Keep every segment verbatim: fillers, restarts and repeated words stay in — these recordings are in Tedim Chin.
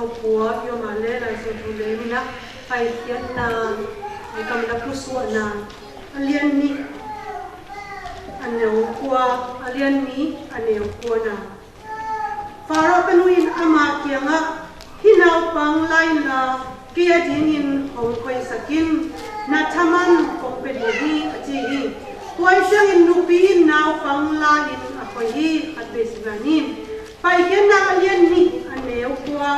Kua i om a le Lai Siangtho lem in ah Paikhiatna, Gamla Pusuahna a lian nih, a neu kua, a lian nih a neu kuana. Faro tanu in ama kiangah, "Hih naupang la inla, kei a dingin hong khoisak in, na thaman kong pia ding hi," a ci hi. Tua ahih ciangin nupi in naupang la in a khoi hi. Khat vei sungah ni. Paikhiatna a lian nih a neu kua.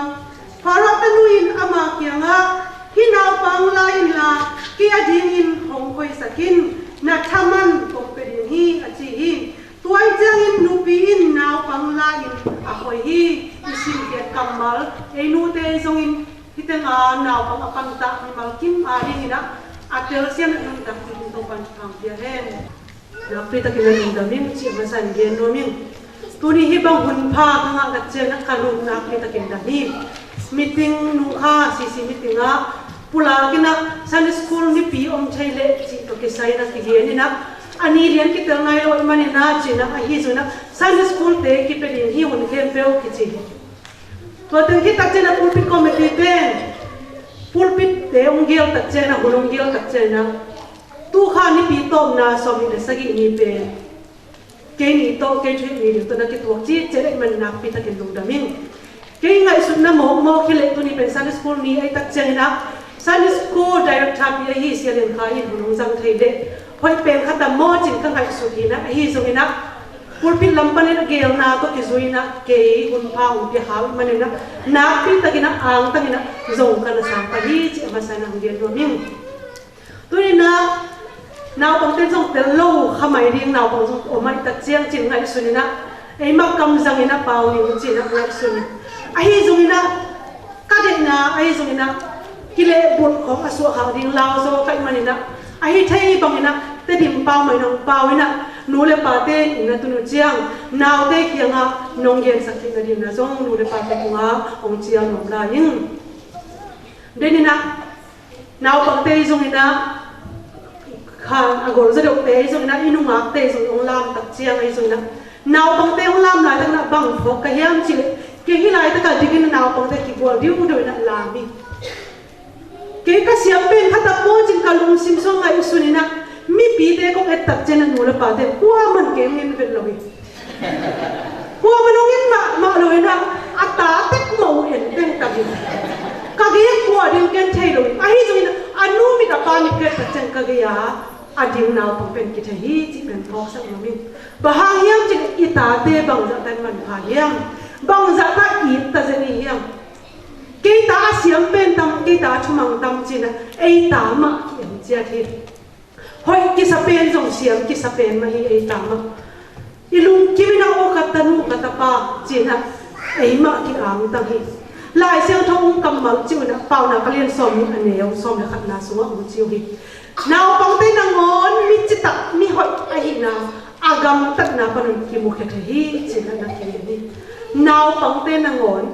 Faro tanu in ama kiangah, "Hih naupang la inla, kei a dingin hong khoisak in, na thaman kong pia ding hi," a ci hi. Tua ahih ciangin nupi in naupang la in a khoi hi. I simkhiat kammal, ei nute zongin hih tengah naupang a pantah mimal kim a dingin ah a telsiam a nuntak dingin Topa'n thupha pia hen. Nakpi takin na lungdam ing cih masa in gen nuam ing. Tuni hih bang hun pha ka ngah tak ciangin ah ka lung nakpi takin dam hi. Meeting nung kha, C C meeting ah pulak in ah Sunday school nipi om thei leh cih tawh kisai in ah kigen in ah, a ni lian kitel nai lo ahih manin ah ci-in ah, ahi zongin ah Sunday school te kipia ding hi hun khempeuh kici hi. Tua teng khit tak ciangin ah pulpit committee ten pulpit te hong gel tak ciangin ah, hun hong gel tak ciangin ah, tu kha nipi tawpna sawmnih le sagih ni pen kei ni tawh, kei thuhilh ni ding tawh na kituak cih ciat ahih manin nakpi takin lungdam ing. Kei ngaihsutna mawkmawk hi leh tuni pen Sunday school ni ahih tak ciangin ah Sunday school director pi ahi Sia Lian Khai in hun hong zang thei leh hoih pen khat a maw ci-in ka ngaihsut hi in ah, ahi zongin ah pulpit lam panin a gelna tawh kizui in ah kei hun pha hong pia kha uh ahih manin ah nakpi takin ah angtang in ah zong ka na sang pah hi cih a masa in ah hong gen nuam ing. Tuni in ah naupangte zong tel lo kha mai ding naupang zong om ahih tak ciang ci-in ngaihsun in ah, eimah kam zangin ah pau ning ci-in ah ngaihsun in, ahi zongin ah ka deihna ahi zongin ah kilehbulh khawng a suah khak ding lauzaw ka hih manin ah, ahi thei bangin ah Tedim pau mah in hong pau in ah, nu le pate in na tun uh ciang naute kiangah nong gensak theihna dingin ah zong nu le pate tungah hong cial nuam lai ing. Den in ah naupangte zongin ah, khan a gol zaw deuhte zongin ah, i nungakte zong hong lam tak ciang ahi zongin ah, naupangte hong lam laitak in ah bang phawk ka hiam cih leh, kei hih laitak a dingin naupangte kigual diudeu in ah lam hi. Kei ka siam pen khat a pawh cin ka lungsim sung ngaihsun in ah, mipite kong et tak ciang ah nu le pate kuaman kei hong en vet lo hi. Kuaman hong en mahmah lo in ah, a ta tek mah uh en teng tak hi. Ka gei ah kua ding ken thei lo hi. Ahi zongin ah a nu mit a pa mit ka et tak ciang ka gei ah a ding naupang pen kithei hi cih pen phawksak nuam ing. Bang hang hiam cih leh i tate bangzah ta in manpha hiam? Bangzah ta it ta zen i hiam? Kei ta a siam pen tam, kei ta a thumang tam ci-in ah ei ta mah ki-en ciat hi. Hoih kisa pen zong siam kisa pen mah hi ei ta mah. I lungkim in ah aw ka tanu ka tapa ci-in ah eimah ki-angtang hi. Lai Siangtho hong kammal ci-in ah Paunak a lian sawmnih a neu sawm le khatna sungah hong ci uh hi. Naupangte nangawn mi citak mi hoih ahihna a gamtatna panun kimukhia thei hi ci-in ah na ki-en hi. Naupangte nangawn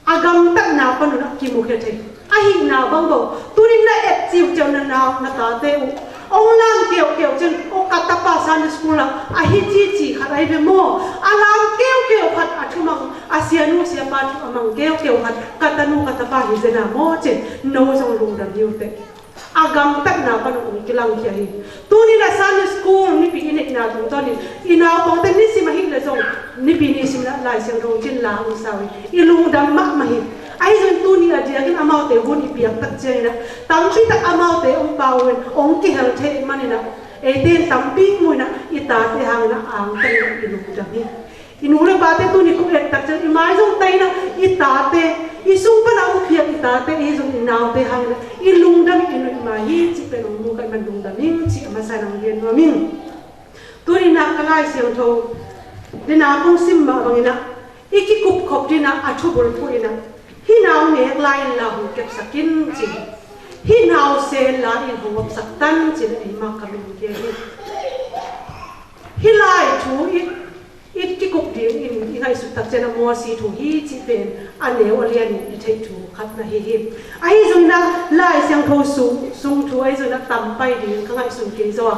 a gamtatna panun ah kimukhia thei. Ahihna bang bo, tuni na et ciuciau na nau na tate uh hong lam keukeu ciang, aw ka tapa Sunday school ah a hi cici khat ahi ve maw? A lam keukeu khat, a thumang, a sianu siapa thu a mang keukeu khat ka tanu ka tapa hi zen a maw ci-in no zong lungdam hi uh teh. A gamtatna pan hong kilangkhia hi. Tuni in ah Sunday school nipi i neihna tungtawnin i naupangte nisim ahih leh zong nipi nisim in ah Lai Siangtho cin la hong sa uh hi. I lungdam mahmah hi. Ahi zongin tuni a diakin amaute hun i piak tak ciangin ah tampi tak amaute hong pau in hong kihel thei ahih manin ah eite in tampi mu in ah i tate hangin ah angtang in ah i lungdam hi. I nu le pate tuni kong et tak ciang i mai zong tai in ah i tate, i sung pan a hong piak i tate, i zong i naute hangin ah i lungdam i nuih mai hi cih pen hong mu ka hih man lungdam ing cih a masa in hong gen nuam ing. Tuni in ah ka Lai Siangtho ding ah kong sim mah bangin ah i kikupkhop ding ah a thubulphuh in ah hih nau nek la inla hong kepsak in ci hi. Hih nau se la in hong omsak tan ci-in ah eimah ka min gen hi. Hih lai thu i i kikup dingin i ngaihsut tak ciang ah Mosi thu hi cih pen a neu a lianin i theih thu khat na hi hi. Ahi zongin ah Lai Siangtho sung, sung thu ahi zongin ah tam pai ding ka ngaihsun kei zaw a,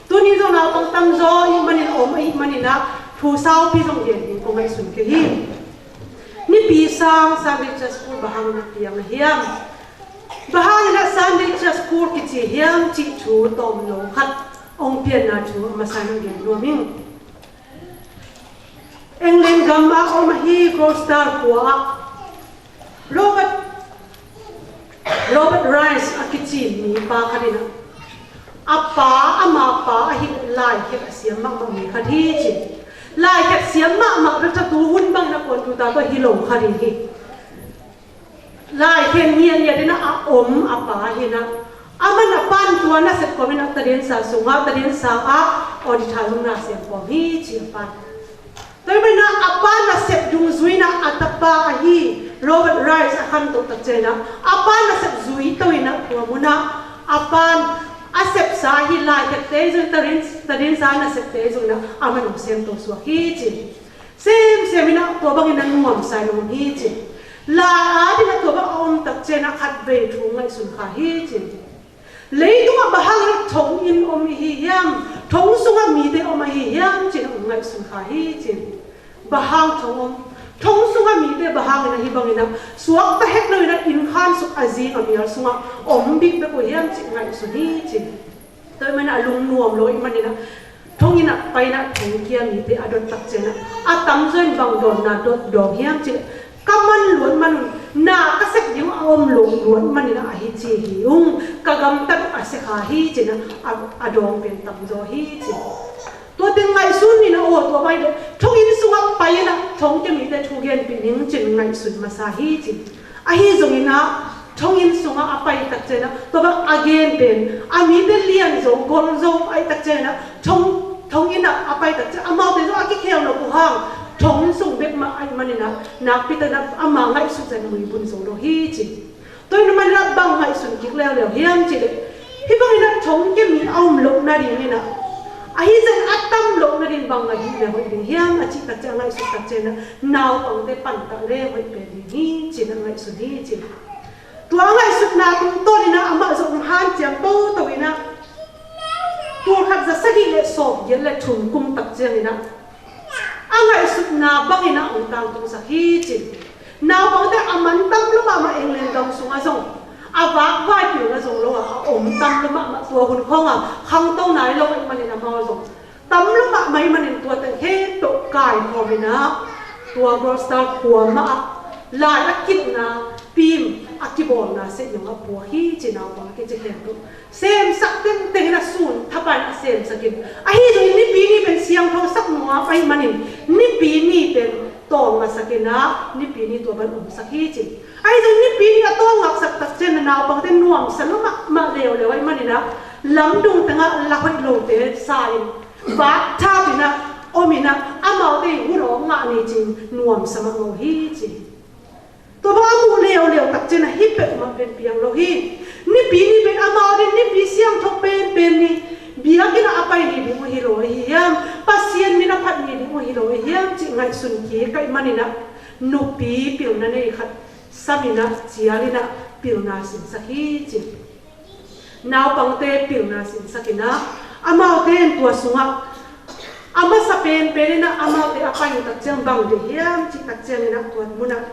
tuni zong naupang tamzaw ahih manin, om ahih manin ah thu saupi zong gen ding kong ngaihsun kei hi. Nipi Sang Sunday Church School bang hangin a piang a hiam? Bang hangin a Sunday Church School kici hiam cih thu tawmno khat hong pianna thu a masa in hong gen nuam ing. England gam ah om ahi Gloucester khua ah Robert, Robert Rice a kici mi pa khat in a, a pa, ama pa ahi laikhek a siam mahmah mi khat hi ci. Laikhek siam mahmah bek tha, tu hun bangin a kuan tu ta tawh hi lo khat hi hi. Laikhek ngiatngiat in a om a pa hi in a, aman a pan tua nasep kawmin a tadinsa sungah, tadinsa ah auditor zong na sem kawm hi ci a pan. Tua ahih manin a pa nasep dungzui in a, a tapa ahi Robert Rice a khantoh tak ciangin a, a pa nasep zui to in a, tua mun ah a pan a sepsa ahi laikhekte zong, tadin, tadinsa nasepte zong in a, aman hong semto suak hi ci. Semsem in a, tua bangin a nuamsa in om hi ci. Lai-at in a tua bang a om tak ciangin a khatvei thu ngaihsun kha hi ci. Leitungah bang hangin a thonginn om i hi hiam? Thong sungah mite om ahi hiam ci-in a hong ngaihsun kha hi ci. Bang hang thong om? Thong sungah mite bang hangin a hih bangin a suakta het loin a inn khansuk a zing a mial sungah om bikbek uh hiam cih ngaihsun hi ci. Tua ahih manin a lungnuam lo ahih manin a thonginn ah pai in a thong kia mite a dot tak ciangin a, a tamzaw in bang dawnna dot dawng hiam cih leh, ka man luat man un, na ka sep ding a om lo luat manin a ahi ci hi ung, ka gamtat a sia kha hi ci-in a, a, a dawng pen tamzaw hi ci. Tua teng ngaihsun ni in a, aw, tua bang hi leh thonginn sungah pai in a thong kia mite thu genpih ning ci-in ngaihsun masa hi ci. Ahi zongin a thonginn sungah a pai tak ciangin a, tua bang a gen pen a mite lian zo, gol zo ahih tak ciangin a, thong, thonginn ah a pai tak ciang amaute zong a kikhel lo uh hang, thong sung bek mah ahih manin a, nakpi takin a ama ngaihsut zah in muibun zo lo hi ci. Tua ahih manin a bang ngaihsun kik leuleu hiam cih leh, hih bangin a thong kia mi a om loh nadingin a, ahi zongin a tam loh nading bang ngaih leh hoih ding hiam a cih tak ciang, a ngaihsut tak ciangin a, naupangte pantah leh hoih pen ding hi ci-in a ngaihsun hi ci. Tua ngaihsutna tungtawnin a amah zong hanciam toto in a, tul khat za sagih leh sawmgiat leh thum kum tak ciangin a, a ngaihsutna bangin a hong tangtungsak hi ci. Naupangte a man tam lua mahmah, England gam sungah zong a vakvai pilna zong lo a, a om tam lua mahmah, tua hun khawng a khangto nai lo ahih manin amau zong tam lua mahmah ahih manin tua teng khempeuh kaikhawm in a, tua Gloucester khua mah ah lai a kitna pim a kibawlna seh zong a puak hi ci, naupang a kici khempeuh. Semsak tengteng in a sun thapai in a semsak in. Ahi zongin Nipi ni pen siangthosak nuam ahih manin Nipi ni pen tawlngasak in a, Nipi ni tua bang omsak hi ci. Ahi zongin Nipi ni a tawlngaksak tak ciangin a naupangte nuamsa lua mahmah leuleu ahih manin a, lamdung tengah la hoih lote sa in, vakthap in a om in a, amaute hun awk ngah ni ci-in nuamsa mahmah uh hi ci. Tua bang a muh leuleu tak ciangin a hih peuhmah pen piang lo hi. Nipi ni pen amau ading Nipi siangtho penpen ni, biakinn ah a pai ni ding uh hi lo ahi hiam, Pasian min a phat ni ding uh hi lo ahi hiam cih ngaihsun kik ahih manin a, nupi pilna nei khat sam in a, cial in a pilna sinsak hi ci. Naupangte pilna sinsak in a, amaute in tua sungah a masa penpen in a, amaute a pai uh tak ciang bang deih hiam cih tak ciangin a, tua mun ah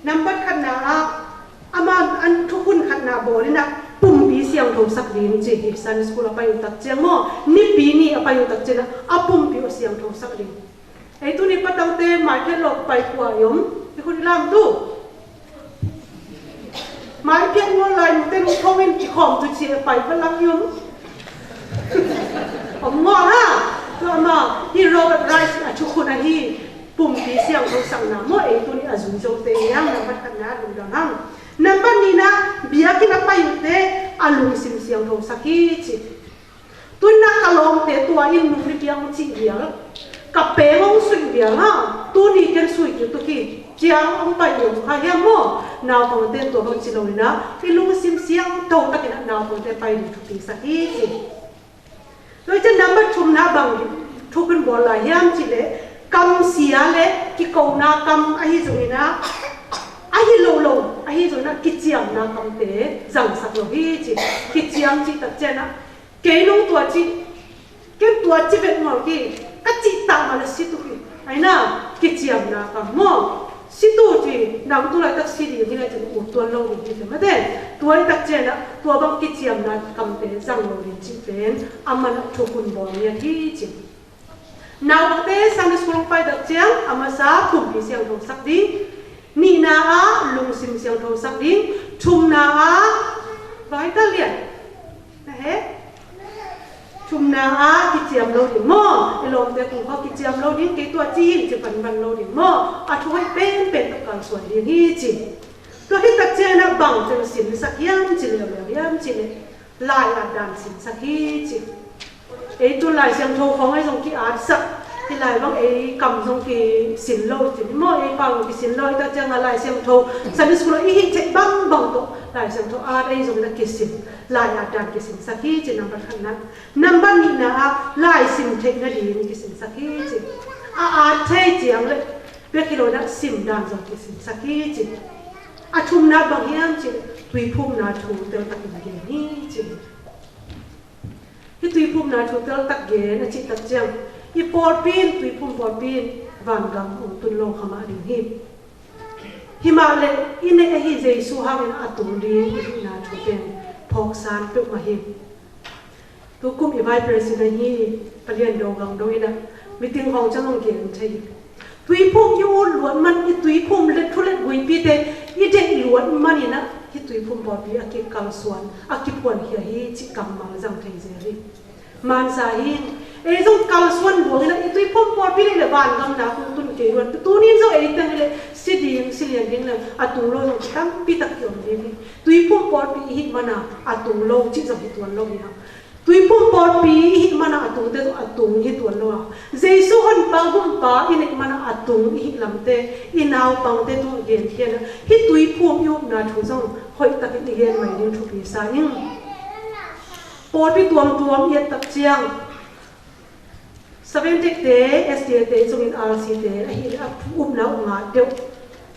nambat khatna ah, amau an thukhun khatna bawl in a, pumpi siangthosak ding ci hi. Sunday school a pai uh tak ciang maw, Nipi ni a pai uh tak ciang a, a pumpi uh siangthosak ding. Ei tuni pataute maiphiat lo pai kua i om? I khut i lam tu. Maiphiat ngol lai, nute nung thong in kikhawm tu ci a pai pa lang i om. Om ngol ha. Tua mah hi, Robert Rice a thukhun ahi, pumpi siangthosakna maw, ei tuni a zui zote hi hang, nambat khatna lungdam hang. Nambat nihna, biakinn a pai uhte a lungsim siangthosak hi ci. Tuni-in a ka lawmte tua in nung ni piang cih vial, ka peng hong suih vial ha, tuni ken sui kik tuk hi, ciang hong pai uh kha hiam maw? Naupangte tua bang ci lo-in a, i lungsim siangtho takin a naupangte pai ding thupisak hi ci. Tua ciang nambat thumna bang thukhun bawl lai hiam cih leh, kamsia le kikona kam ahi zongin a, ahi lo lo ahi zongin a, kiciamna kamte zangsak lo hi ci. Kiciam cih tak ciang a, kei nong tua ci, ken tua ci vet ngol ki, ka cih tak mah la si tuk hi. Ahi na, kiciamna kam maw? Si tu ci, nang tu laitak si ding hi le cin ut tuan lo ding hi ci mate. Tua i tak cianah tua bang kiciamna kamte zang lo ding cih pen a manah thukhun bawl ngiat hi ci. Naupangte Sunday school hong pai tak ciang a masa pumpi siangtho sak ding, nihna ah lungsim siangtho sak ding, thumna ah vai ta lian na he. Thumna ah kiciam lo ding maw? I lawmte kung kha kiciam lo ding, kei tua ci hi ci panpan lo ding maw? A thu hoih penpen tawh kalsuan ding hi ci. Tua hi tak cianah bang cil sinsak hiam ci leuleu hiam ci le lai at dan sinsak hi ci. Ei tu Lai Siangtho khawng ei zong ki-atsak hi lai bang ei kam zong kisin lo ci maw? Ei pau zong kisin lo hi tak ciangah Lai Siangtho Sunday school ah i hih theih bangbang tawh Lai Siangtho at ei zong na kisin. Lai at dan kisinsak hi ci nambat khatna. Nambat nihna ah lai sim theih nading kisinsak hi ci. A at thei ciang le bek hi lo na sim dan zong kisinsak hi ci. A thumna bang hiam ci le tuiphumna thu teltakin gen hi ci. Hi tuiphumna thu teltak gen a cih tak ciang i pawlpi in, tuiphum pawlpi in vangam hong tun lo kha mah ding hi. Himah le i neih ahi Jesu hangin a tung ding i hihna thu pen phawksan peuhmah hi. Tukum i Vice President hi Palian Do Gang Do in ah meeting hong cang hong gen thei hi. Tuiphum i ut luat man, i tuiphum le thulet guipite i deih luat manin ah hi tuiphum pawlpi a kikalsuan a kiphuankhia hi cih kammal zang thei zel hi. Mansa hi. Ei zong kalsuan buang in ah i tuiphum pawlpi le vangamna kong tun kei luat. Tunin zong ei teng le si ding si lian ding le a tung lo zong tampi tak i om ding hi. Tuiphum pawlpi i hih mana a tung lo cih zong hi tuan lo hi hang. Tuiphum pawlpi i hih mana a tungte zong a tung hi tuan lo a. Jesu honpa gumpa i neih mana a tung i hih lamte i naupangte tungah genkhia in ah hi tuiphum i upna thu zong hoihtakin i gen mai ding thupi sa ing. Pawlpi tuamtuam i et tak ciang Seventh Day te, S D A te, zongin R C te ahih leh a upna uh ngah deuh,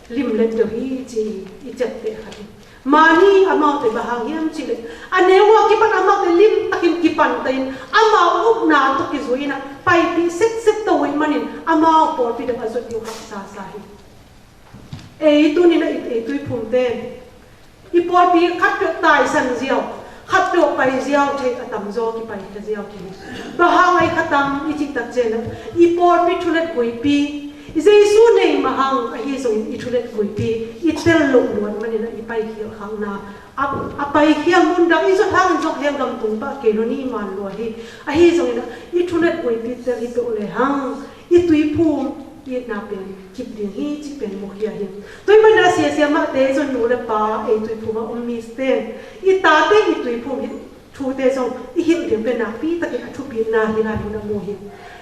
limlet deuh hi ci i ciapteh khat hi. Mani amaute bang hang hiam cih leh a neu uh a kipan amaute limtakin kipan ta in amau upna tawh kizui in ah paipih setset to uh ahih manin amau pawlpi deuh a zuat ding uh haksa sa hi. Ei tunin ah i, ei tuiphumte i pawlpi khatpeuh taisan ziau, khatpeuh pai ziau thei a tamzaw kipai kha ziau thei. Bang hang ai kha tam i cih tak ciangin ah i pawlpi thulet guipi, i Jesu nei mah hang ahi zongin i thulet guipi i tel loh luat manin ah i paikhial khakna a, a paikhial mun dang i zot hangin zong hell gam tung pah kei lo ni man lua hi. Ahi zongin ah i thulet guipi tel hi peuh le hang i tuiphum itna pen kip ding hi cih pen mukhia hi. Tua ahih manin ah siasia mahte zong nu le pa ei tuiphum a om mite in i tate i tuiphum hi thute zong i hilh ding pen nakpi takin a thupitna hi lai mun a mu hi.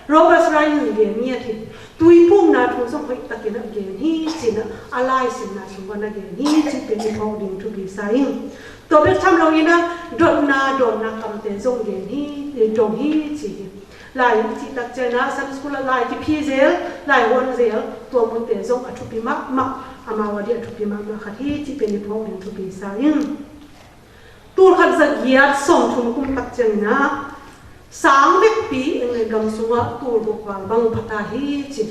Robert Ryan in gen ngiat hi. Tuiphumna thu zong hoihtakin a gen hi ci-in ah a laisimna sungah a gen hi cih pen i phawk ding thupi sa ing. Tua bek tham loin ah dotna, dotna kamte zong gen hi, dong hi ci hi. Lai i cih tak ciangin ah Sunday school ah lai kiphi zel, lai huan zel, tua munte zong a thupi mahmah, amau a ding a thupi mahmah khat hi cih pen i phawk ding thupi sa ing. Tul khat za giat sawmthum kum tak ciangin ah sang vekpi eng le gam sungah tul guk val bang pha ta hi ci.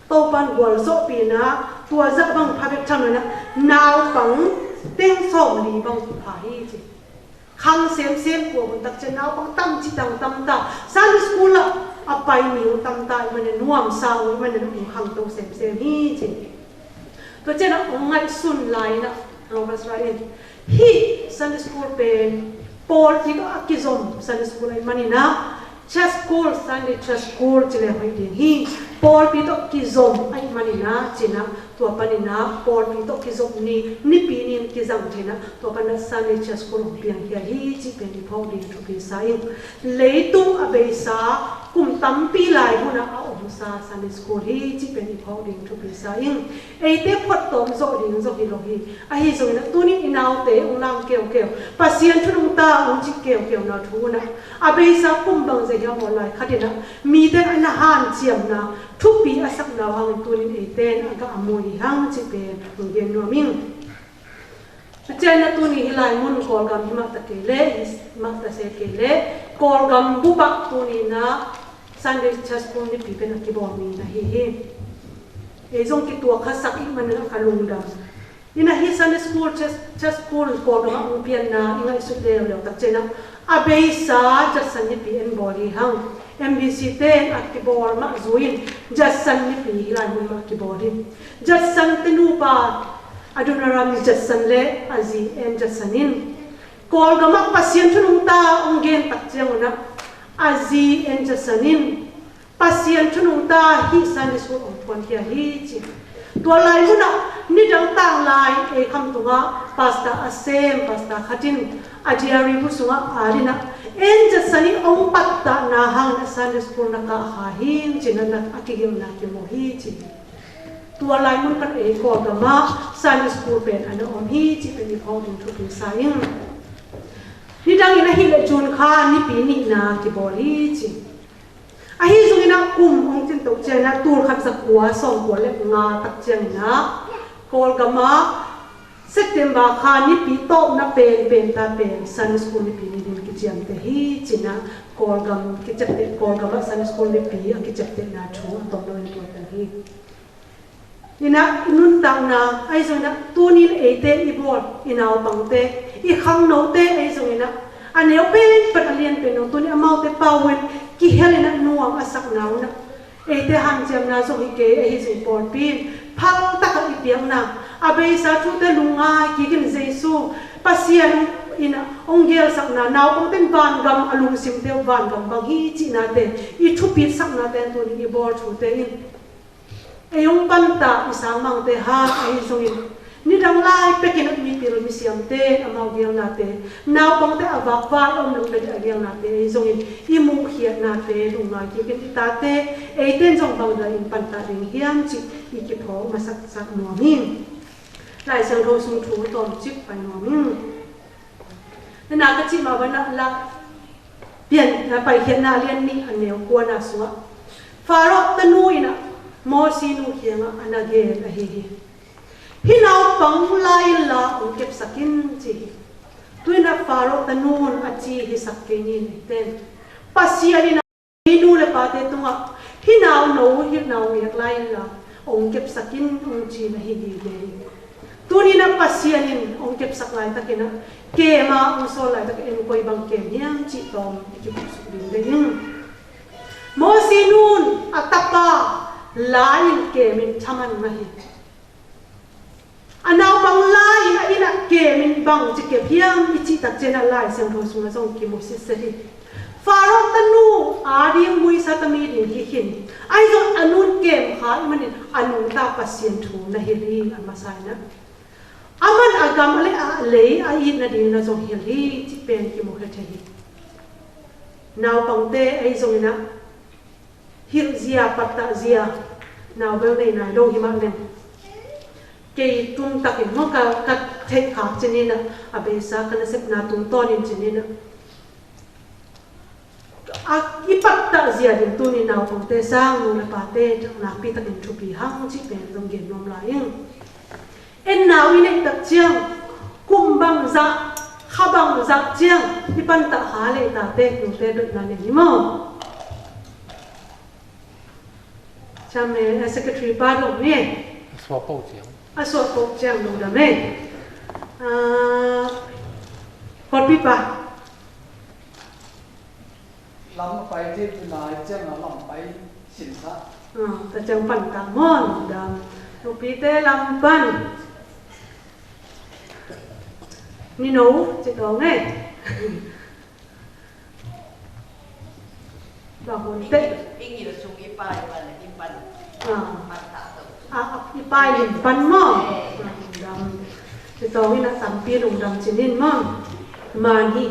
Topa'n gualzawhpih in ah tua zah bang pha bek tham loin ah naupang teng sawmli bang pha hi ci. Khang semsem kua hun tak ciang naupang tam ci tang tam ta. Sunday school ah a pai mi uh tam ta ahih manin nuamsa uh ahih manin hong khangto semsem hi ci. Tua ciangin ah hong ngaihsun lai-in ah Robert Ryan in hih Sunday school pen pawlpi tawh a kizom Sunday school ahih manin ah church school, Sunday church school ci le hoih ding hi. Pawlpi tawh kizom ahih manin ah ci-in ah tua panin ah pawlpi tawh kizom ni, nipi ni-in kizang thei-in ah tua panin ah Sunday church school hong piangkhia hi cih pen i phawk ding thupi sa ing. Leitung a beisa kum tampi lai hun ah a omsa Sunday school hi cih pen i phawk ding thupi sa ing. Eite phuattawm zawh ding zong hi lo hi. Ahi zongin ah tunin i naute hong lam keukeu, Pasian thu nungta hong cih keukeu na thu un ah a beisa kum bang zia hiam aw lai khatin ah mite in a hanciamna thupi a sakna uh hangin tunin eite in a gah a mu hi hang cih pen hong gen nuam ing. Tua ciangin ah tuni hih lai mun Kawlgam himah ta kei leh, himah ta se kei leh Kawlgam bup ah tuni-in ah Sunday Church School nipi pen a kibawl ni na hi hi. Ei zong kituak khasak i hih manin ah ka lungdam. Ina hih Sunday school, church, church school Kawlgam ah hong pianna i ngaihsut leuleu tak ciangin ah, a beisa Judson Nipi en bawl hi hang. M B C te a kibawl mah zui-in Judson Nipi hih lai mun mah kibawl hi. Judson te nupa Adoniram Judson le a zi Ann Judson in Kawlgam ah Pasian thu nungta hong gen tak ciangun ah, a zi Ann Judson in Pasian thu nungta hih Sunday school hong phuankhia hi ci. Tua lai mun ah nidang tanglai ei khamtung ah pastor a sem pastor khat in a diary bu sungah at in ah, Ann Judson in hong pattahna hangin ah Sunday school na kah kha hi ci-in ah a kigelhna kimu hi ci. Tua lai mun pan ei Kawlgam ah Sunday school pen a na om hi cih pen i phawk ding thupi sa ing. Nidang in ahih leh June kha Nipi nihna kibawl hi ci. Ahi zongin ah kum hong cin to ciangin ah tul khat za kua sawm kua le nga tak ciangin ah Kawlgam ah September kha Nipi tawpna penpen ta pen Sunday school Nipi ni dingin kiciamteh hi ci-in ah Kawlgam kiciamteh, Kawlgam ah Sunday school Nipi a kiciamtehna thu a tawm lo in tua pen hi. Ina i nuntakna ahi zongin ah tuni in eite i bawl i naupangte, i khangnote ahi zongin ah a neu pen pan a lian pen dong tuni amaute pau in kihel in ah nuam a sakna un ah eite hanciamna zong hi kei ahi zong pawlpi in phal takah i piakna a beisa thute lungngai kik in Jesu Pasian in ah hong gelsakna naupangte in vangam a lungsimte uh vangam bang hi cihnate i thupitsaknate tuni i bawl thute in ei hong panta i sangmangte hang ahi zongin nidang lai pekin ah mipil misiamte amau gelnate naupangte a vakvak a om lo nadih a gelnate ahi zongin i muhkhiatnate lungngai kik in i tate eite in zong bangzah in panta ding hiam cih i kiphawk masaksak nuam hi. Lai Siangtho sung thu tawmcik pai nuam hi. Nana ka cih mah bang ah la pian, a, Paikhiatna lian nih a neu kuana sungah Faro tanu in ah Mosi nu kiangah a na gen ahi hi. Hih naupang la inla hong kepsak in ci hi. Tu in ah Faro tanu in a ci hisak kei ni neiten Pasian in ah hih nu le pate tungah hih nau no hih nau ngek la inla hong kepsak in hong ci na hi hi ve hi. Tuni in ah Pasian in hong kepsak laitakin ah kem a hong sawl laitakin en koi bang kem hiam cih tawm i kiphawk suk ding ve ing. Mosi nu in a tapa la in kem in thaman mah hi. A naupang la in ah inn ah kem in bang ci kep hiam i cih tak ciangin ah Lai Siangtho sungah zong kimu sitset hi. Faro tanu a ding muisa tami ding hi khin ahi zong a nu in kem kha ahih manin a nungta Pasian thu na hilh hi a masa in ah. Aman a gam a le a lei a it nading na zong hilh hi cih pen kimu kha thei hi. Naupangte ahi zongin ah hilh zia, pattah zia, nau bel nei nai lo hi mah leng. Kei tumtakin maw ka, ka theih khak cinin ah, a beisa ka nasepna tungtawnin cinin ah, a, i pattah zia ding tuni naupangte sang nu le pate nakpi takin thupi hang cih pen zong gen nuam lai ing. En nau i neih tak ciang kum bangzah, kha bangzah ciang i pantah kha leh tate nute dotna nei hi maw? Chairman, eh, secretary pa dong ni. A suak peuh ciang. A suak peuh ciang lungdam e. Ah, kawlpi pa. Lam a pai ding tu nai ciang a lam pai sin sa. Ah, ta ciang pan ta maw lungdam. Nupite lam pan. Ni no, ci tawng e. Bang hun teh. I ngil sung i pai pan, i pan. Ah. Pan ta to. Ah, i pai lim pan maw? Ah, lungdam. Ci tawng in a tampi lungdam cinin maw? Man hi.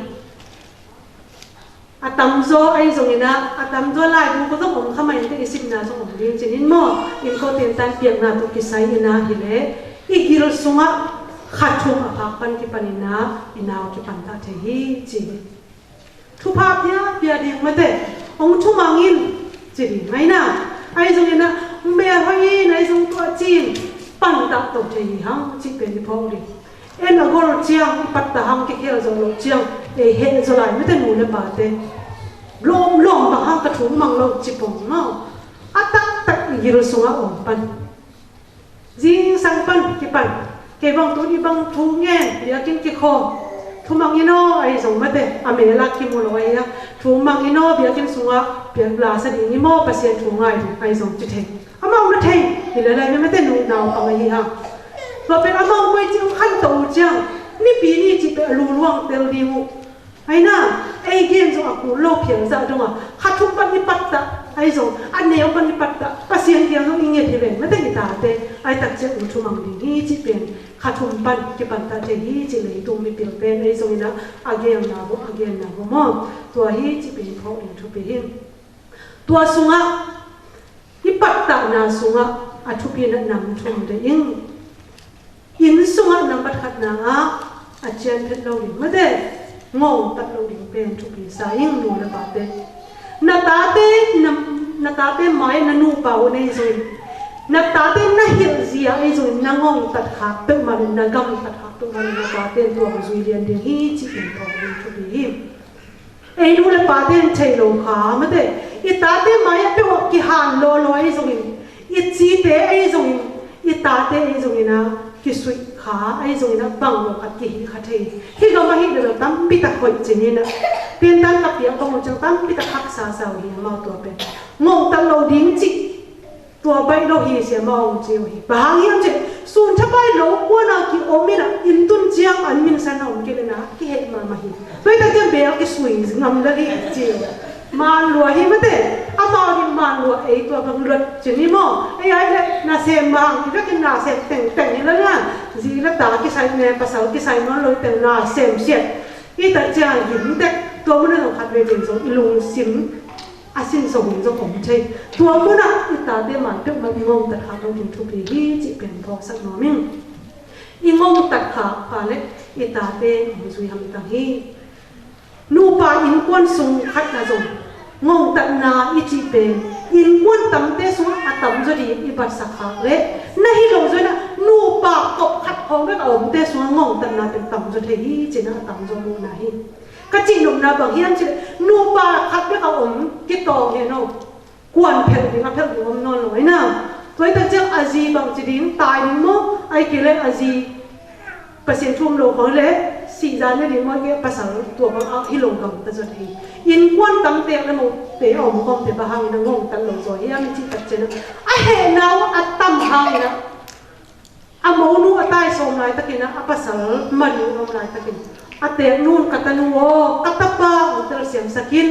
A tamzaw ahi zongin ah, a tamzaw laibu ko zong om kha mah in teh i simna zong om ding cinin maw? Innko tentan piakna tawh kisai in ah hi leh i gil sungah kha thum a phak pan kipan in ah i nau kipan ta thei hi ci hi. Thupha piapia ding mate, hong thumang in ci ding mai na. Ahi zongin ah hong bel hoih in ahi zong tua ci-in pantah to thei hi hang cih pen i phawk ding. En a gol ciang i pattah hang kikhel zo lo ciang ei heh zo lai mate nu le pate. Lawm lawm bang hang ka thum mang lo ci pong maw? A taktak i gil sungah om pan. Zingsang pan kipan, kei bang tuni bang thu ngen, biakinn kikhawm, thumang in aw ahi zong mate, a mel ah kimu lo ahi a, thumang in aw biakinn sungah biakla sa ding i maw, Pasian thu ngai ding ahi zong ci thei. Amau na thei hi le lai mate, nu naupang ahi a. Tua pen amau koici hong khanto uh ciang, Nipi ni cih pen a luluang tel ding uh. Aina, ei gen zong a kul lo phial zah dong a, kha thum pan i pattah ahi zong, a neu pan i pattah, Pasian kiang zong i nget hi ven mate, i tate ahi tak ciang u thumang ding hi cih pen kha thum pan kipattah thei hi cih leitung mipil pen ahi zongin a, a genna bu, a genna bu maw, tua hi cih pen phawk ding thupi hi. Tua sungah i pattahna sungah a thupi na nam thum deih ing. Inn sungah nambat khatna ah a cian phet lo ding mate, ngongtat lo ding pen thupi sa ing, nu le pate. Na tate, na, na tate mai na nupa uh nei zui. Na tate na hilh zia ei zui, na ngongtat khak peuhmah le na gamtat khak peuhmah le na tate tua zui lian ding hi cih pen thawk ding thupi hi. Ei nu le pate in thei lo kha mate, i tate mai a peuh ah kihan lawlaw ahi zongin, i cite ahi zongin, i tate ahi zongin a kisuih kha ahi zongin a bang lo khat kihi kha thei. Hih gam ahi le lo tampi tak hoih cin in a, piantan ka piak bang lo ciang tampi tak haksa sa uh hi amau tua pen. Ngongtat lo ding cih tua baih lo hi sia mah hong ci uh hi. Bang hang hiam cih, sun thapai lo kuan a ki om in a, inn tun ciang an minsan a om kei le na kiheh mahmah hi. Tua hi tak ciang bel kisui ngam lel hi ci uh. Man lua hi mate, amau hi man lua, ei tua bang luat cin hi maw. Ei ai le na sem bang hi, vekin na sem tengteng hi le na. Zi le ta kisai ne, pasal kisai nawn lo hi teng na sem siat. Hi tak ciang hi tek, tua mun a zong khat vei cin zong i lungsim a sin zong zong om thei. Tua munah i tate mai peuhmah i ngongtat kha lo ding thupi hi cih pen phawksak nuam ing. I ngongtat kha pah le i tate hong zui hamtang hi. Nupa innkuan sung khatna zong ngongtatna i cih pen innkuan tamte sungah a tamzaw ding i batsak khak le na hi lo zaw inah nupa kop khat khawng bek a omte sungah ngongtatna pen tamzaw thei hi cinah a tamzaw muhna hi. Ka cih nopna bang hiam cih leh nupa khat bek a om kitawng hi no. Kuan phelh ding a phelh ding om nawn lo aina. Tua hi tak ciang a zi bangci ding, tai ding maw, ai kei leh a zi Pasian thu om lo khawng leh sihzan ne ding maw, i pasal tua bang a hi lo gamta zot hi. Innkuan tamte le mote a om khawmte bang hangin a ngongtat lo zaw hiam i cih tak ciang a hehna uh a tam hangin a A monu a tai sawm laitakin a pasal man uh a om laitakin a teek nun ka tanu aw, ka tapa aw, telsiam sakin.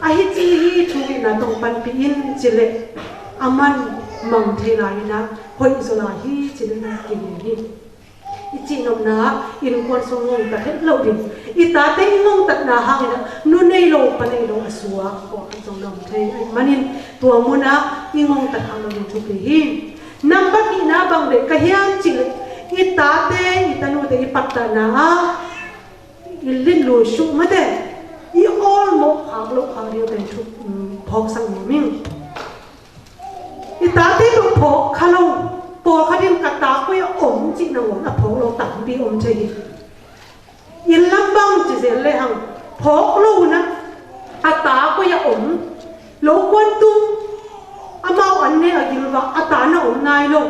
A hi ci hi thu itna tong panpih in ci leh a man mang thei lai-in a hoih zaw lai hi ci leh na kingen hi. I cih nopna innkuan sung ngongtat het loh ding. I tate i ngongtatna hangin a nu nei lo pa nei lo a suak aw a zong na om thei ahih manin tua munah i ngongtat hang lo ding thupi hi. Nambat nihna bang deih ka hiam cih leh i tate i tanute i pattahna ah i litlu suh mate i awlmawh khak loh khak ding pen thu phawksak nuam ing. I tate tawh phawk kha lo, pawlkhat in ka ta koi a om cih nangawn a phawk lo tampi om thei hi. Inn lam bang ci zel lehang phawk lo unah a ta koi a om, lo kuan tung, amau an ne a gilvah a ta na om nai lo.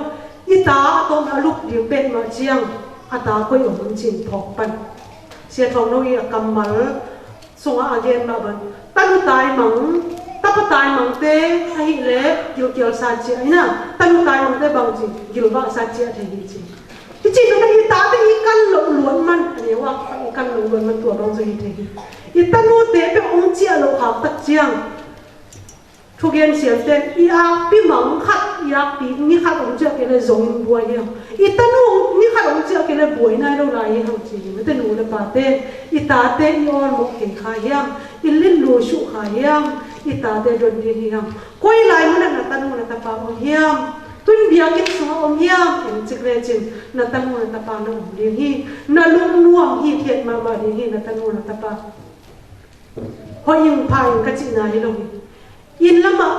I ta a tawm a lup ding pek mah ciang a ta koi a om cin phawk pan. Sia Thawng No i a kammal sungah a gen mah bang tanu taimang, tapa taimangte ahih leh gilkial sa ciah ina, tanu taimangte bang ci gilvah sa ciah thei hi ci. I cih nopna i tate i kan loh luat man a neu ah i kan loh luat man tua bang zaw hi thei hi. I tanute peuh hong ciah loh khak tak ciang thugen siamte i akpi mang khat, i akpi ni khat hong ciah kei leh zong in buai hi hang. I tanu ni khat hong ciah kei leh buai nai lo lai hi hang ci hi. Mate nu le pate i tate i awlmawh kei kha hiam, i litlu suh kha hiam, i tate don ding hi hang. Koi lai munah na tanu na tapa om hiam? Tun biakinn sungah om hiam? En cik lecin na tanu na tapa na om ding hi. Na lungnuam hi thiat mahmah ding hi na tanu na tapa. Hoih ing pha ing ka cihna hi lo hi. Inn lamah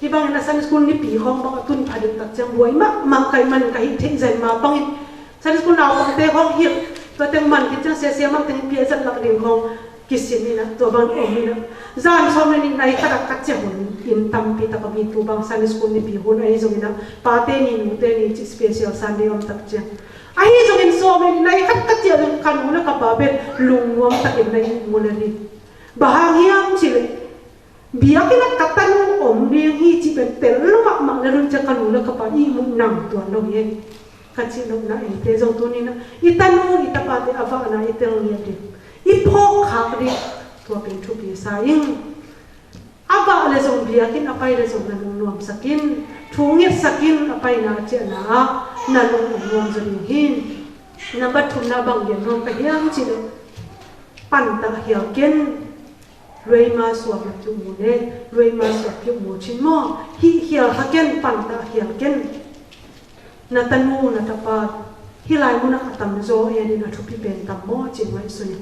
hih bangin a Sunday school nipi khawng bang a tun pha ding tak ciang buai mahmah ka hih man ka hih theih zen ma bangin Sunday school naupangte khawng hilh, tua teng man khit ciang siasia man teng piah zat lak ding khawng kisin inah tua bang om inah zan sawm le nih nai khat a ka ciah hun Inn tampi tak om hi. Tu bang Sunday school nipi hun ahi zongin ah, pate ni nute ni cih special Sunday om tak ciang. Ahi zongin sawm in nai khat ka ciah zong ka nu le ka pa pen lungnuam takin na ihmu le hi. Bang hang hiam cih leh, biakinn ah ka tanu om ding hi cih pen tel lo mahmah le lun ciang ka nu le ka pa ihmu nang tuan lo hi. Ka cih nopna eite zong tuni-in ah i tanu i tapate a vahna i tel ngiat ding, i phawk khak ding, tua pen thupi sa ing. A vah le zong biakinn a pai le zong na lungnuamsak in, thu ngetsak in, a paina a ciahna ah na lungnuam zaw ding hi. Number thumna bang gen nuam ka hiam cih leh, pantah hial ken, lueima suak na piuhmu ne, lueima suak piuhmu cin maw, hih hial kha ken, pantah hial ken. Na tanu na tapa hih lai munah a tamzaw e, a thupi pen tam maw cih ngaihsun in.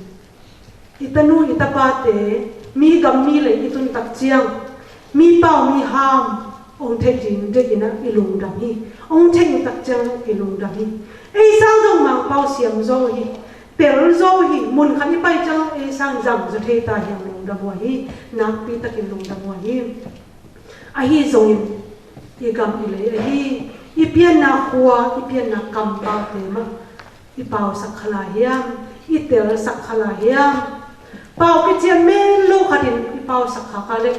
I tanu i tapate mi gam mi lei i tun tak ciang, mi pau mi ham hong theih ding deihin ah i lungdam hi. Hong theih uh tak ciang i lungdam hi. Ei sang zong Mangpau siam zaw hi. Tel zaw hi. Mun khat i pai ciang ei sang zang zaw thei ta hiam, lungdam uh hi. Nakpi takin lungdam uh hi. Ahi zongin i gam i lei ahi, i pianna khua, i pianna kampaute mah i pausak kha lai hiam, i telsak kha lai hiam? Pau kician men lo khatin i pausak kha kha leh,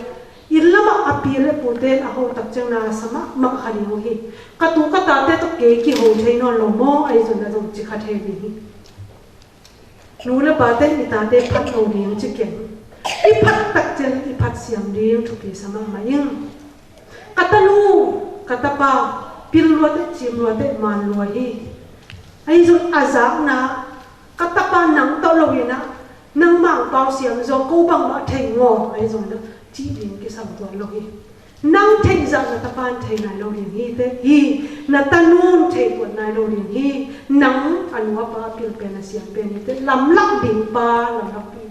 inn lamah a pi le pute in a ho tak ciang na sa mahmah kha ding uh hi. Ka tu ka tate tawh kei kiho thei nawn lo maw, ahi zongin a zong ci kha thei ding hi. Nu le pate in i tate phat lo ding ci keng. I phat tak ciang i phat siam ding thupi sa mahmah ing. Ka tanu ka tapa pil lua teh, cim lua teh, man lua hi. Ahi zong a zakna, ka tapa nang tawh lo in ah, nang Mangpau siam zaw, ko bangmah thei ngawm, ahi zong in ah cih ding kisam tuan lo hi. Nang theih zah na tapa in thei nai lo ding hi teh, hi, na tanu in thei tuan nai lo ding hi. Nang a nu a pa a pil pen a siam pen hi teh, lamlak ding pa, lamlak pi,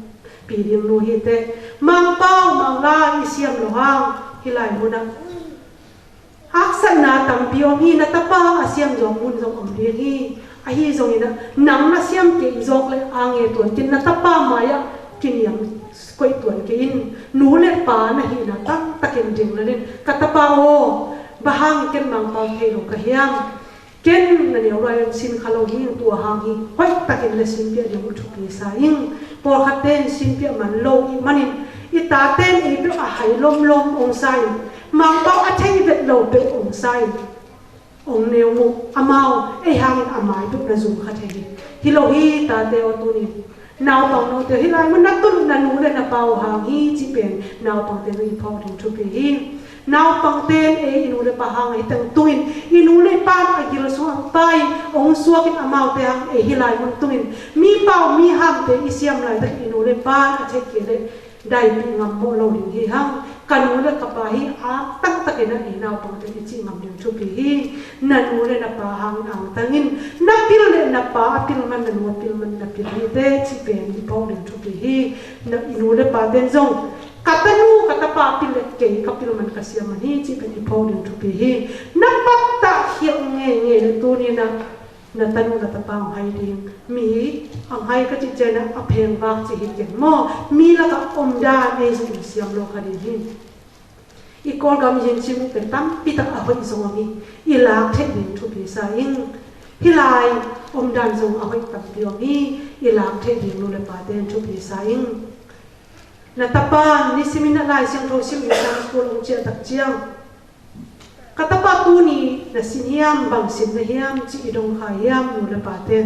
pi ding nu hi teh. Mangpau Manglai i siam lo hang, hih lai munah haksatna tampi om hi. Na tapa a siam zawk mun zong om ding hi. Ahi zongin ah, nang na siam kei zawk leh a nge tuan kei in, na tapa mai-ah kiniam koih tuan kei in. Nu le pa na hihna tamtakin ding lel in, ka tapa aw, bang hang ken Mangpau thei lo ka hiam? Ken na neu lai-in sin kha lo hi, tua hang hi hoih takin le sin piak ding uh thupi sa ing. Pawlkhatte in sin piak man lo i hih manin, i tate in ei peuh a hai lomlom hong sa in, Mangpau a thei vet lo peuh hong sa in, hong neu mu, amau ei hangin a mai peuh na zum kha thei hi. Hi lo hi tate aw, tuni naupang note hih lai mun na tun na nu le na pa uh hang hi cih pen naupangte zong i phawk ding thupi hi. Naupangte in ei i nu le pa hang ahi teng tungin, i nu le i pa in a gil sungah hong pai in, hong suak in, amaute hang ei hih lai mun tungin, mi pau mi hamte i siam laitak i nu le pa in a theih kei leh daipih ngam mawh lo ding hi hang. Ka nu le ka pa hi, a taktakin ah ei naupangte i cih ngam ding thupi hi. Na nu le na pa hangin angtang in, na pil le na pa a pil man, na nu a pil man na pil hi teh cih pen i phawk ding thupi hi. Na i nu le pate in zong, ka tanu ka tapa pil le kei ka pil man ka siam man hi cih pen i phawk ding thupi hi. Na pattah khialh ngeingei le tuni-in ah na tanu na tapa hong hai ding. Mi hong hai ka cih ciangin ah a phengvak cih hi keng maw? Mi lakah omdan ei zong in siam lo kha ding hi. I Kawlgam i hing cing uh pen tampi tak a hoih zong om hi. I lak theih ding thupi sa ing. Hih lai omdan zong a hoih tampi om hi. I lak theih ding nu le pate in thupi sa ing. Na tapa nisimin a Lai Siangtho sim in Sunday school hong ciah tak ciang, ka tapa tuni na sin hiam, bang sin na hiam cih i dong kha hiam, nu le pate?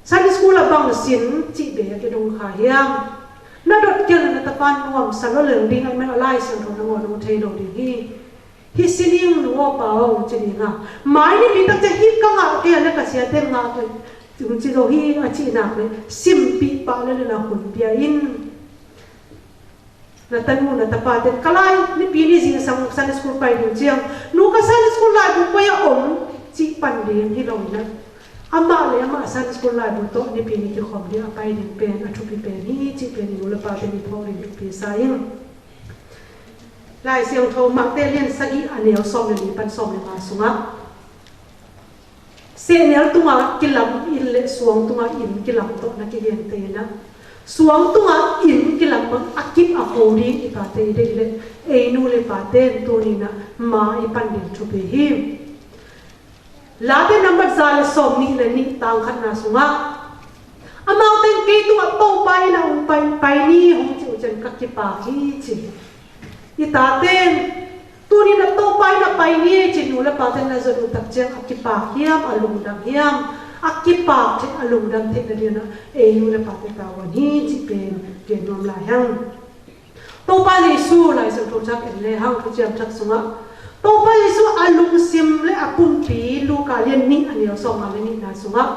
Sunday school ah bang sin cih bek i dong kha hiam? Na dot kei leh na tapa in nuamsa lo lel ding ahih manin a Lai Siangtho nangawn hong thei lo ding hi. Hih sin ing nu aw pa aw hong ci ding a, mai nipi tak ciang hih ka ngah kei a leh ka siate in ngah kei, hong ci zo hi a cih nak leh simpih pah lel in a hun pia in. Na tanu na tapate, ka lai nipi ni zingsang Sunday school pai ding ciang, nu ka Sunday school laibu koi ah om cih pan ding hi lo in ah, amah le amah Sunday school laibu tawh nipi ni kikhawm ding a pai ding pen a thupi pen hi cih pen i nu le pate in i phawk ding thupi sa ing. Lai Siangtho Matthai lian sagih a neu sawm le li pan sawm le nga sungah, sehnel tungah kilam inn le suang tungah inn kilam tawh na kigente in ah, Suang tungah inn kilang bang a kip a kho ding i tate i deih leh, ei nu le pate in tuni-in ah ma i pan ding thupi hi. Late nambat za le sawmnih le nih, tang khatna sungah, amaute in kei tungah Topa inn ah hong pai, pai ni, hong cih uh ciang ka kipak hi, ci hi. I tate in tuni-in ah Topa inn ah pai ni, ci nu le pate in a zon uh tak ciang a kipak hiam, a lungdam hiam? A kipak theih, a lungdam theih nading in ah ei nu le pate tavuan hi, cih pen gen nuam lai hang. Topa Jesu, Lai Siangtho thak en le hang, Thuciam Thak sungah Topa Jesu a lungsim le a pumpi, Luka lian nih, a neu sawmnga le nihna sungah,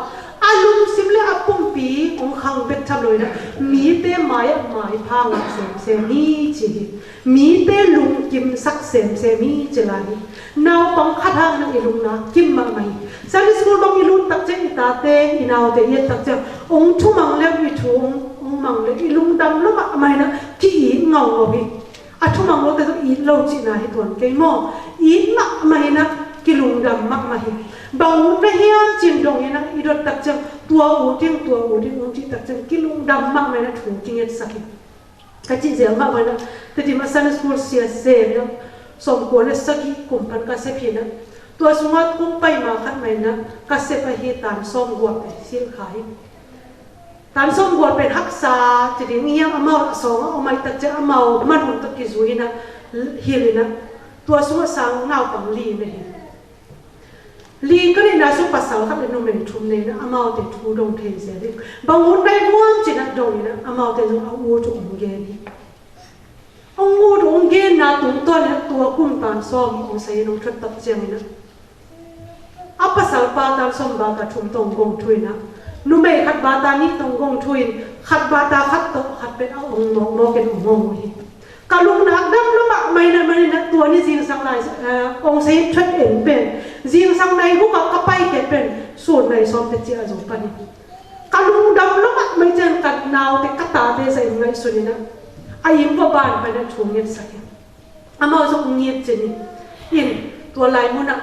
a lungsim le a pumpi hong khang bek tham lo-in ah mite mai-ah maipha ngah semsem hi, ci hi. Mite lungkimsak semsem hi, ci lai hi. Naupang khat hangin ah i lungna kim mahmah hi. Sunday school bang i lut tak ciang, i tate, i naute i et tak ciang, hong thumang le i thu hong, hong mang le i lungdam lua mahmah in ah ki-it ngaungau hi. A thumang lote zong it lo cihna hi tuan kei maw? It mahmah in ah kilungdam mahmah hi. Bang ut na hiam ci-in dong in ah i dot tak ciang, tua ut ing, tua ut ing, hong cih tak ciang kilungdam mahmah in ah thu kingetsak hi. Ka cih zel mah bang in ah, Tedim ah Sunday school sia sem in ah, sawmkua le sagih kum pan ka sep hi in ah, tua sungah kong pai ma khat mah in ah ka sep ahi tan sawmguk pen silh kha hi. Tan sawmguk pen haksa ci ding hiam, amau a sawng a om ahih tak ciang amau manhun tawh kizui in ah, hilh in ah, tua sungah sang naupang li na hi. Li ka neihna sung pasal khat le numei thum na hi in ah, amaute thu dong thei zel hi. Bang ut na hiam ci-in ah dong in ah, amaute zong a ut uh hong gen hi. Hong ut uh hong genna tungtawn in ah tua kum tan sawm hong sai in hong thuak tak ciangin ah, a pasalpa tan sawm bata thum tawh hong gong thu in ah, numei khat bata nih tawh hong gong thu in, khat bata khat tawh khat pen a ong mawkmawk in hong hong uh hi. Ka lungnak dam lua mahmah in ah, manin ah tua ni zingsang lai, eh, hong sai in thuak en pen, zingsang nai guk ah ka paikhiat pen sun nai sawm teci a zo pan hi. Ka lungdam lua mahmah ciang ka naute, ka tate zah in ngaihsun in ah, a inn va ban pan in ah thu ngetsak hi. Amau zong nget cin hi. In, tua lai munah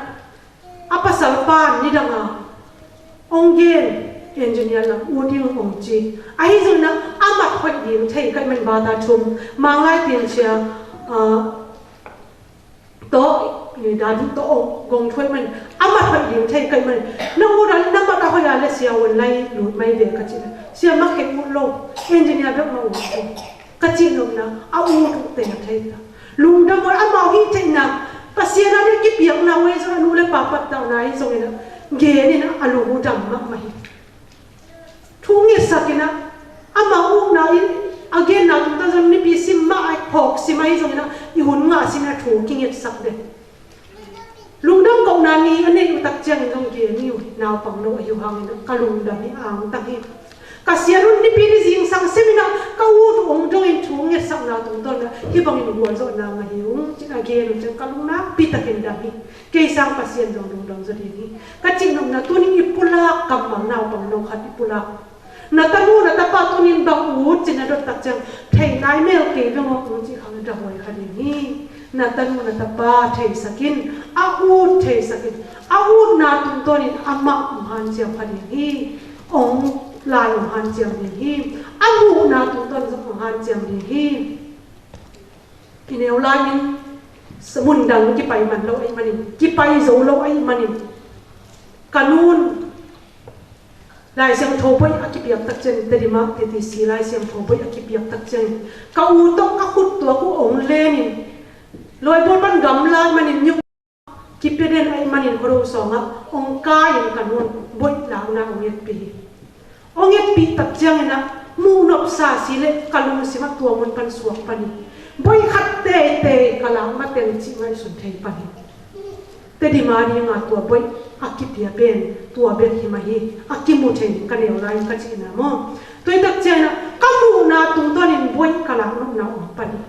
a pasalpa nidang a hong gen, engineer lam ut ing hong ci. Ahi zongin ah a mat hoih ding thei ka hih manin, bata thum, Manglai Tin Sia, ah, tawh, eh, Dadu tawh hong gong thu ahih manin, a mat hoih ding thei ka hih manin, na ut a, na mat a hoih a leh Sia Wan Lai lut mai ve, ka cih leh, Sia, mah kei ut lo, engineer bek mah ut lo, ka cih nopna, a ut uh te a thei ta. Lungdam uh, amau hih theihna, Pasian a ding kipiakna uh ahi zongin, a nu le pa pattahna ahi zongin ah, gen in ah a lungdam mahmah hi. Thu ngetsak in ah, amau ukna in, a genna tungtawn zong nipi sim mah a, phawk sim ahi zongin ah, i hun ngah sim in ah thu kingetsak den. Lungdam kohna ni a neih uh tak ciangin zong gen ni uh, naupang lo ahi uh hangin ah ka lungdam hi, angtang hi. Ka sian un nipi ni zingsang sim in ah ka ut uh hong dong in thu ngetsakna tungtawn ah hih bangin gualzawhna ngah hi ung, ci-in a gen uh ciang ka lung nakpi takin dam hi. Kei sang Pasian zong lungdam zaw ding hi. Ka cih nopna, tuni-in i pulak kammal, naupang no khat i pulak, na tanu na tapa tuni-in bang ut ci-in a dot tak ciang, thei nai mel kei ve maw, ut cih khang a dahuai kha ding hi. Na tanu na tapa theisak in, a ut theisak in, a utna tungtawnin amah hong hanciam kha ding hi. Hong, lai hong hanciam ding hi. A muhna tungtawn zong hong hanciam ding hi. Kineu lai-in sa-, mun dang kipai man lo ahih manin, kipai zo lo ahih manin, ka nu'n Lai Siangtho Bawih a kipiak tak ciangin, Tedim ah T T C Lai Siangtho Bawih a kipiak tak ciangin, ka u tawh ka khut tuak uh hong lenin, lawibual pan gamla ahih manin, nyu kipia den ahih manin, Khuado sawngah hong kai-in ka nu'n bawih lakna hong etpih hi. Hong etpih tak ciangin ah, muh nopsa si leh ka lungsim ah tua mun pan suak pan hi. Bawih khat teitei ka lak mateng cih ngaihsun thei pan hi. Tedim a dinga tua bawih a kipia pen tua bek hi mah hi. A kimu thei, ka neu lai-in ka cihna maw. Tua hi tak ciangin ah, ka muhna tungtawnin bawih ka lak nopna om pan hi.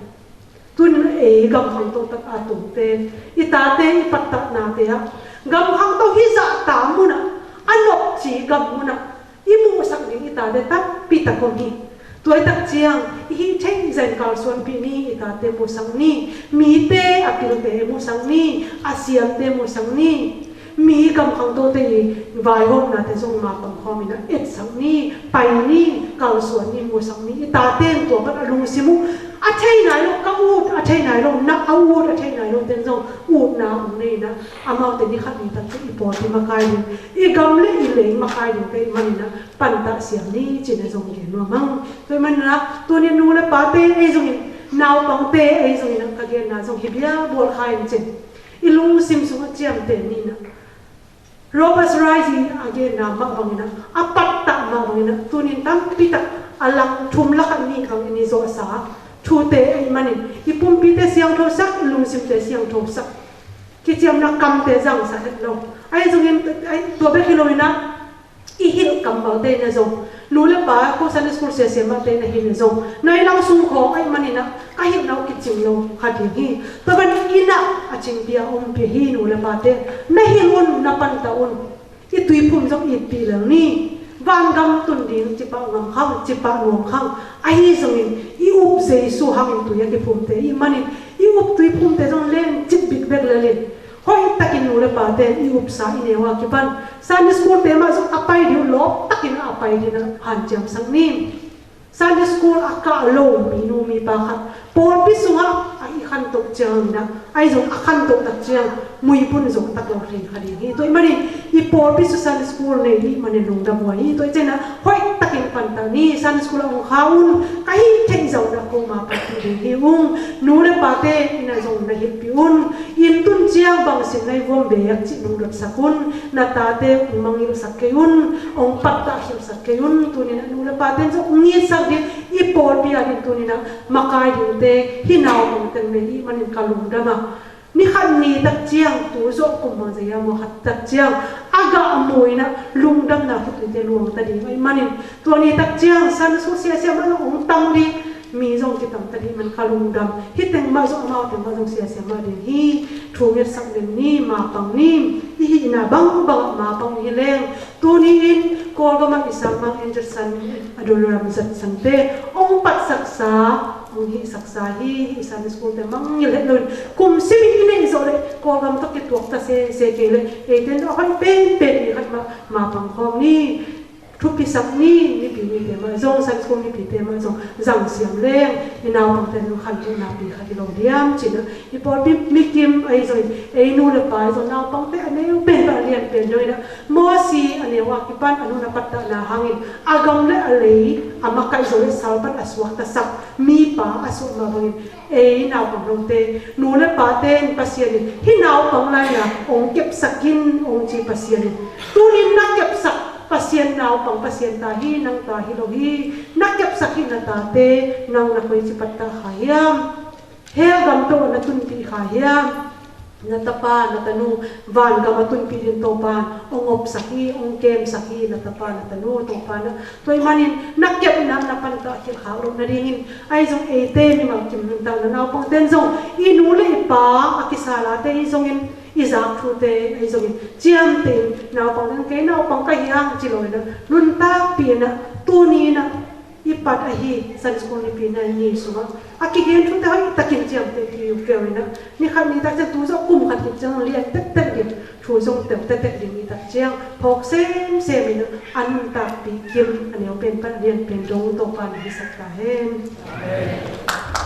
Tuni-in ei gam khangto tak a tungte, i tate i pattahna te ah, gam khangto hih zahta munah, a nopci gam munah i muhsak ding i tate tampi tak om hi. Tua hi tak ciang, i hih theih zah in kalsuanpih ni, i tate musak ni, mite a pilte musak ni, a siamte musak ni. Mi gam khangtawte i vaihawmnate zong mapang khawm in ah etsak ni, pai ni, kalsuan ni, musak ni. I tate in tua pan a lungsim uh a thei nai lo, ka ut a thei nai lo, na a ut a thei nai lo ten zong utna hong nei in ah, amaute ni khat ni tak teh i pawlpi makai ding, i gam le i lei makai dingte ahih manin ah pantah siam ni ci-in ah zong gen nuam ing. Tua ahih manin ah tuni nu le pate ei zongin, naupangte ei zongin ah ka genna zong hi bia, bual kha in cin, i lungsim sungah ciamteh ni in ah, Robert Raikes a genna mah bangin ah, a pattah mah bangin ah, tunin tampi tak a lang thum lakah nih khang i zawhsa thute ahih manin, i pumpite siangthosak, i lungsimte siangthosak, kiciamna kamte zangsak het lo. Ahi zongin, ahi, tua bek hi lo in ah, i hilh kammalte in ah zong, nu le pa, ko Sunday school siasia mahte na hilh in ah zong, na i lang sung khawng ahih manin ah ka hilhna uh kicing lo kha ding hi. Tua ban in ah a cingpi a ompih hi, nu le pate. Na hilh un, na pantah un. I tuiphum zong itpih lel ni. Vangam tun ding cipah ngam khang, cipah nuam khang. Ahi zongin i up Jesu hangin tui a kiphumte ahih manin, i up tuiphumte zong lencip bikbek lel in, hoihtakin nu le pate in i upsa i neu a kipan Sunday school te mah zong a pai ding uh lawptakin a pai dingin ah hanciamsak ni. Sunday school a kah lo minu mipa khat pawlpi sungah a i khantoh ciangin ah, ahi zong a khantoh tak ciang muibun zong tak lo thei kha ding hi. Tua ahih manin i pawlpi sung Sunday school nei ding ahih manin lungdam huai hi. Tua ahih ciangin ah hoihtakin pantah ni. Sunday school ah hong kha un, ka hih theih zah un ah ko mapang ding hi ung. Nu le pate in ah zong na hilhpih un. Inn tun ciang bangsim na i vuam beek cih nong dotsak un. Na tate hong mangngilhsak kei un, hong pattah khilhsak kei un. Tunin ah nu le pate in zong hong itsak ding, i pawlpi a ding tunin ah makai dingte, hih naupang teng nei ahih manin ka lungdam a. Ni khat ni tak ciang, tu zawh kum bang zia maw khat tak ciang, a gah mu in ah lungdamna khutui te luang ta ding ahih manin, tua ni tak ciang Sunday school siasia mah zong hong tam ding, mi zong kitam ta ding ahih man ka lungdam. Hih teng mah zong, amaute mah zong siasia mah ding hi. Thu ngetsak lel ni, mapang ni. I hihna bangbang ah mapang hi leng, tuni in Kawlgam ah i sangmang Angel San, Adoram Zat Sante hong patsaksa, hong hihsaksa hi. Hih Sunday school te mangngilh het lo in, kum sim in i neih zawh leh Kawlgam tawh kituak ta sese kei leh, eite in a hoih penpen ni khat mah mapang khawm ni. Thupisak ni. Mipi mite mah zong, Sunday school mipite mah zong zang siam leng, i naupangte in khantohna pi khat hi lo diam ci-in ah, i pawlpi mikim ahi zongin, ei nu le pa ahi zong, naupangte a neu pen pan a lian pen dongin ah, Mosi a neu a kipan a nu'n a pattahna hangin a gam le a lei a makaih zo le sal pan a suaktasak mipa a suah mah bangin, ei naupang dongte, nu le pate in Pasian in hih naupang lai-in ah hong kepsak in hong ci Pasian in, tunin na kepsak Pasian naupang Pasian ta hi, nang ta hi lo hi. Na kepsak hih na tate, nang na koici pattah kha hiam? Hell gam tawh na tunpih kha hiam? Na tapa, na tanu, vangam a tunpih ding Topa'n hong opsak hi, hong kemsak hi, na tapa, na tanu, Topa'n ah. Tua ahih manin na kepna na pantah khilh khak loh nadingin, ahi zong eite mimal kim nuntakna naupangte'n zong i nu le i pa a kisal a te ahi zongin, i zak thute ahi zongin, ciamteh in, naupangte'n kei naupang ka hi hang ci lo in ah, nuntakpih in ah, tuni in ah, i pat ahi Sunday school nipina ni sungah a kigen thute hoihtakin ciamteh kei uh, kei uh in ah, ni khat ni tak ciang, tu zawh kum khat khit ciang lian tektek ding, thu zong tel tektek ding i tak ciang, phawk semsem in ah, a nuntakpih kim, a neu pen pan a lian pen dong Topa'n hong hisak ta hen. Amen.